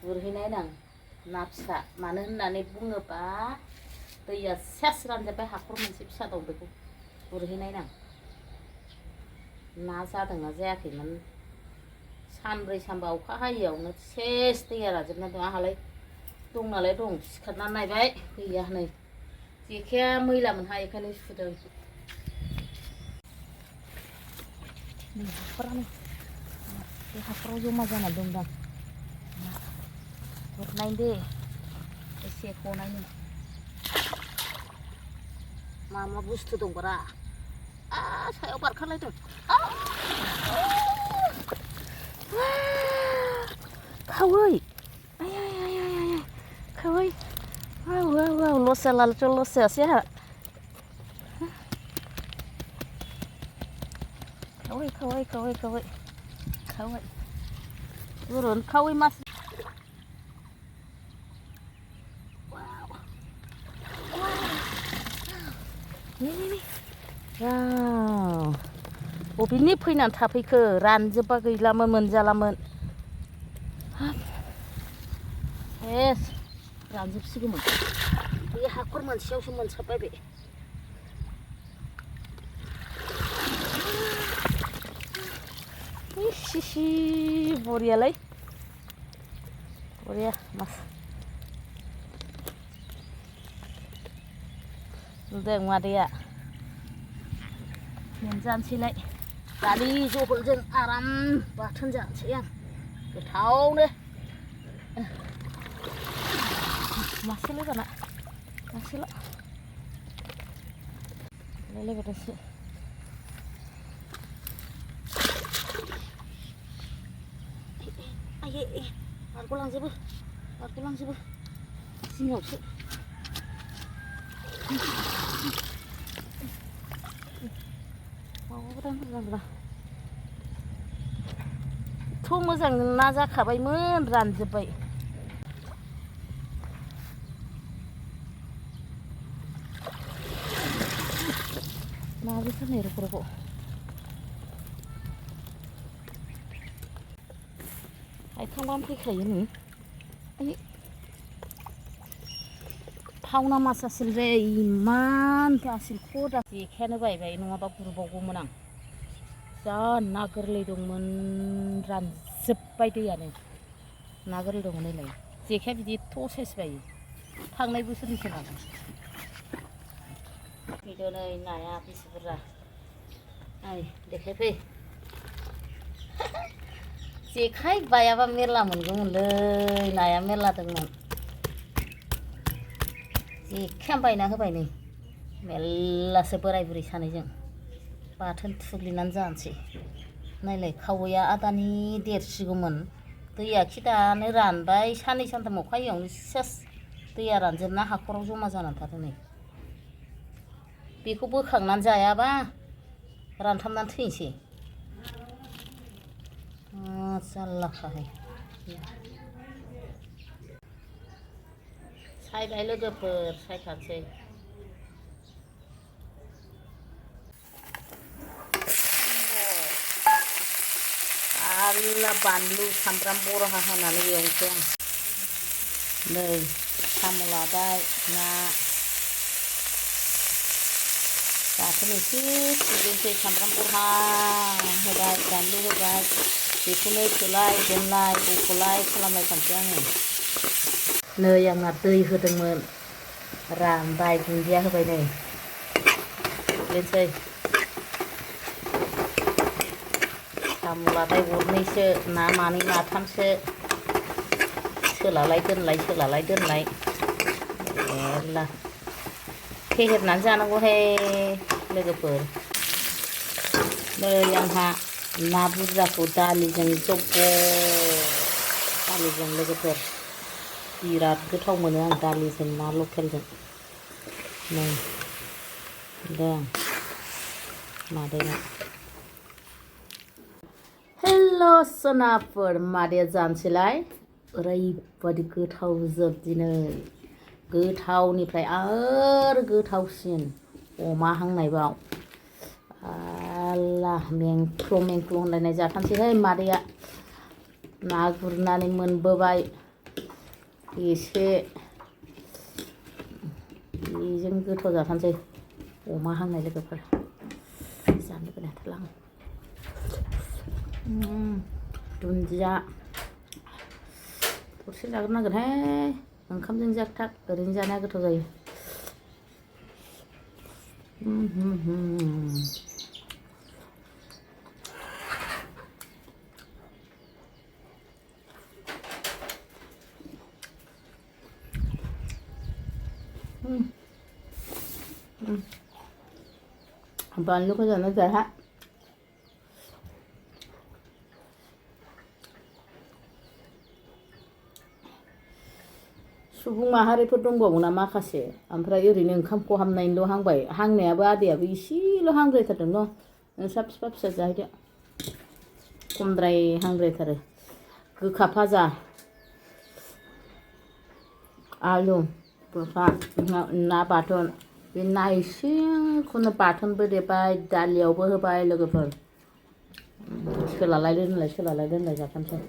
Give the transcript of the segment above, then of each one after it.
गुरहैनाय नां ना फिसा मानो होननानै बुङोबा दैया सेस रानजोब्बाय हाखर मोनसे फिसा दं बेखौ गुरहैनाय नां ना जादोंना जायाखैमोन सानब्रै सानबा अखा हायैयावनो सेस दैया रानजोबना दं आंहालाय दं नालाय दं सिखारना नायबाय गैया नै जेखाया मैलामोनहा बेखायनो सुदों नै हाखरानो बे हाखराव जमा जाना दंदां गुरनायनि दे एसे गनायनि मा मा बुस्थु दंब्रा सायाव बारखालायदों खावै खावै वाव लस जालाथ' लस जायासै आंहा खावै गुरुन खावै मास बबेनि फैनानै थाफैखो रानजोबबा गैलामोन मोनजालामोन सेस रानजोबसिगौमोन बे हाखर मोनसेयावसो मोनसाबबाय बे इसिसि बरियालै बरिया मास नुदों मादैया मोनजानोसैलाय दालि जहलजों आराम बाथोन जानोसै आं गोथावनो मासेल' जाना मासेल' लायलायबायसो आयै बारग'लांजोबो जिङावसो थ' मोजां ना जाखाबायमोन रानजोब्बाय नाबो नै रग' हायखांबानो फैखायो नै फावना मास आसिल रे इमान आसिल खदा जेखायानो बायबाय नङाबा गुरबावगौमोन आं जा ना गोरलै दंमोन रानजोब्बाय दैयानो ना गोरलै दंमोन नैलाय जेखाया बिदि थ' साइस बायो थांनाय बोसोरनिसो नालाय फैदो नै नाया बेसे बुरजा नाय देखायफै जेखाइ बायाबा मेरला मोनगौमोनलै नाया मेरला दंमोन जेखायानो बायना होबाय नै मेरलासो बोराय बुरै सानैजों बाथोन थुग्लिनानै जानोसै नायलाय खावैया आदानि देरसिगौमोन दैया खि दानो रानबाय साननै सानथाम अखा हायैयावनो सेस दैया रानजोबना हाखराव जमा जानानै थादों नै बेखौ बोखांनानै जायाबा रानथाबनानै थैनोसै जारलाखाहाय सायबाय लोगोफोर सायखानोसै आल्ला बानलु सामब्राम बरहा होनानै एवनोसै आं नै साम' लाबाय ना बाथोन एसे सिग्लिनोसै सामब्राम बरहा होबाय बानलु होबाय बेखौनो सोलाय दोनलाय बख'लाय खालामबाय थानोसै आङो नै आंना दै होदोंमोन रानबाय दुन्दिया होबाय नै सिग्लिनोसै साम' लाबाय गरनैसो ना मानै माथामसो सोलालाय दोनलाय मेरला फेहेरनानै जानांगौहाय लोगोफोर नै आंहा ना बुरजाखौ दालिजों जब्ब' दालिजों लोगोफोर बिराद गोथाव मोनो आं दालिजों ना लकेलजों नै नुदों मादैया हेल' सनाफोर मादैया जानोसैलाय ओरैबादि गोथाव जोब दिनै गोथावनिफ्राय आरो गोथावसिन अमा हांनायबाव आल्ला मेंख्ल' होनलायनाय जाथारसैहाय मादैया ना गुरनानै मोनबोबाय एसे बेजों गोथाव जाथारनोसै अमा हांनाय लोगोफोर जानो गोनांथारला आं दुन्दिया थरसे जाग्रोनांगोनहाय ओंखामजों जागथाग ओरैनो जानाया गोथाव जायो बानलुखौ जानो जाहा सुबुं माहारिफोर दंबावोना माखासे ओमफ्राय ओरैनो ओंखाम खहाबनायनिल' हांबाय हांनायाबो आदैयाबो एसेल' हांद्रायथारदों न' नोंस्रा फिफा फिसा जाहैदो खमद्राय हांद्रायथारो गोखा भाजा आलु गोखा ना बाथोन बे ना एसेखौनो बाथोनबो देबाय दालियावबो होबाय लोगोफोर सोलालाय दोनलाय जाथारनोसै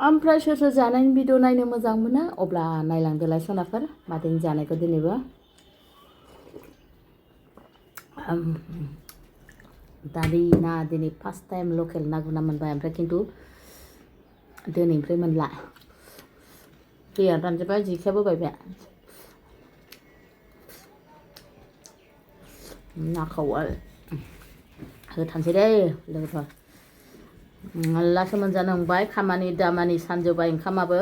ओमफ्राय सोर सोर जानायनि भिडिअ नायनो मोजां मोनो अब्ला नायलांदोलाय सनाफोर मादैनि जानायखौ दिनैबो दालि ना दिनै फार्स्ट टाइम लकेल ना गुरना मोनबाय ओमफ्राय खिन्थु दिनैनिफ्राय मोनला दैया रानजोब्बाय जेखायाबो बायबाय नाखावआ होथारनोसै दै लोगोफोर मेल्लासो मोनजानो मोनबाय खामानि दामानि सानजोब्बाय ओंखामाबो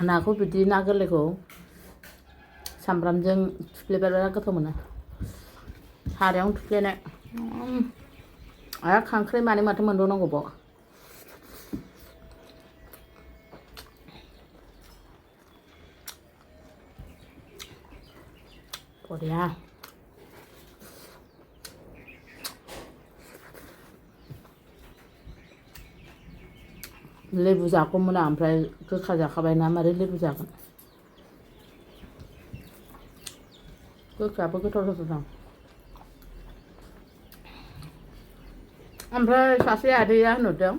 नाखौ बिदि ना गोरलैखौ सामब्रामजों थुफ्लेबा बिराद गोथाव मोनो सारायावनो थुफ्लेनाय आरो खांख्राइ मानै माथो मोनबावनांगौ बाव बरिया लेबु जागौमोन आं ओमफ्राय गोखा जाखाबाय ना मारै लेबु जागोन गोखायाबो गोथाव दं ओमफ्राय सासे आदैया होनहरदों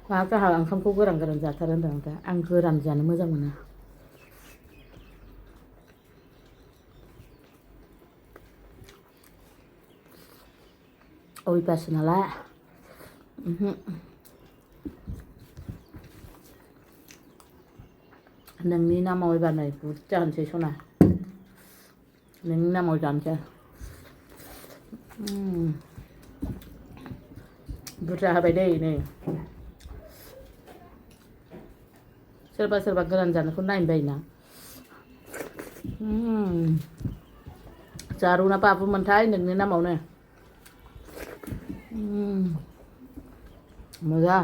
मा गाहा ओंखामखौ गोरान गोरान जाथारो होनदों ओमफ्राय आं गोरान जानो मोजां मोनो अयबासो नालाय नोंनि नामाव एबार नै बुरजा होनसै सना नोंनि नामाव जानोसै बुरजा होबाय दै नै सोरबा सोरबा गोरान जानायखौ नायनो बायोना जारुना बाबुमोनथाय नोंनि नामावनो मोजां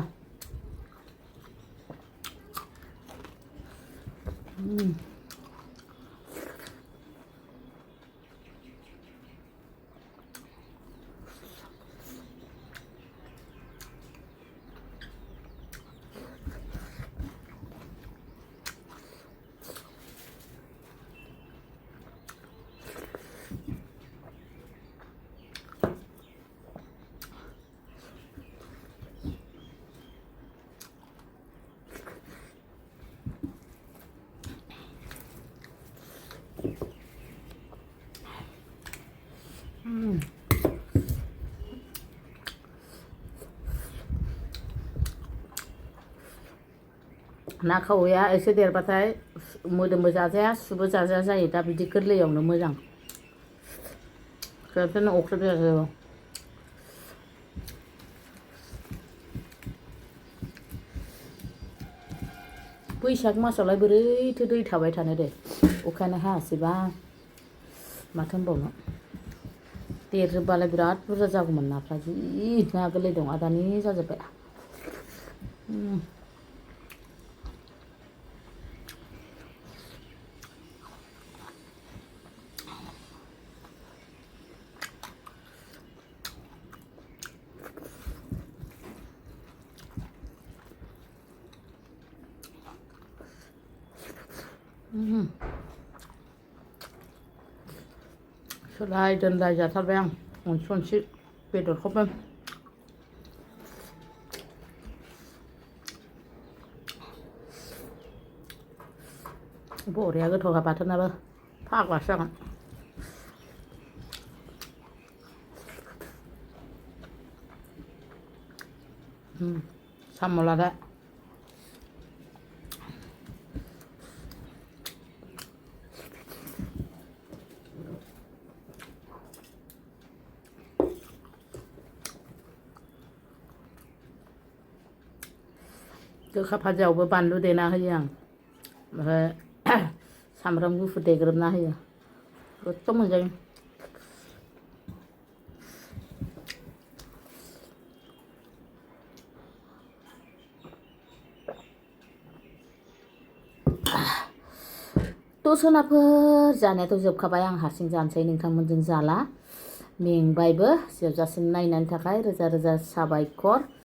ना खावैया एसे देरबाथाय मोदोमबो जाजाया सुबो जाजाया जायो दा बिदि गोरलैयावनो मोजां खेबसेनो अख्रेब जाजोबो बैसाग मासावलाय बोरैथो दै थाबाय थानो दे अखायानो हायासैबा माथो होनबावनो देरजोबबालाय बिराद बुरजा जागौमोन नाफ्रा जि ना गोरलै दं आदानि जाजोब्बाय सोलाय दोनलाय जाथारबाय आं अनसि बेदरखौबो बरिया गोथावखा बाथोनाबो फाग्लासो जागोन। साम' लादाय गोखा भाजायावबो बानलु देना होयो आं ओमफ्राय सामब्राम गुफुर देग्रोबना होयो गोथाव मोनजायो। दसनाफोर जानायाथ' जोबखाबाय आं हारसिं जानोसै नोंथांमोनजों जाला मेंबायबो जोबजासिम नायनायनि थाखाय रोजा रोजा साबायखर।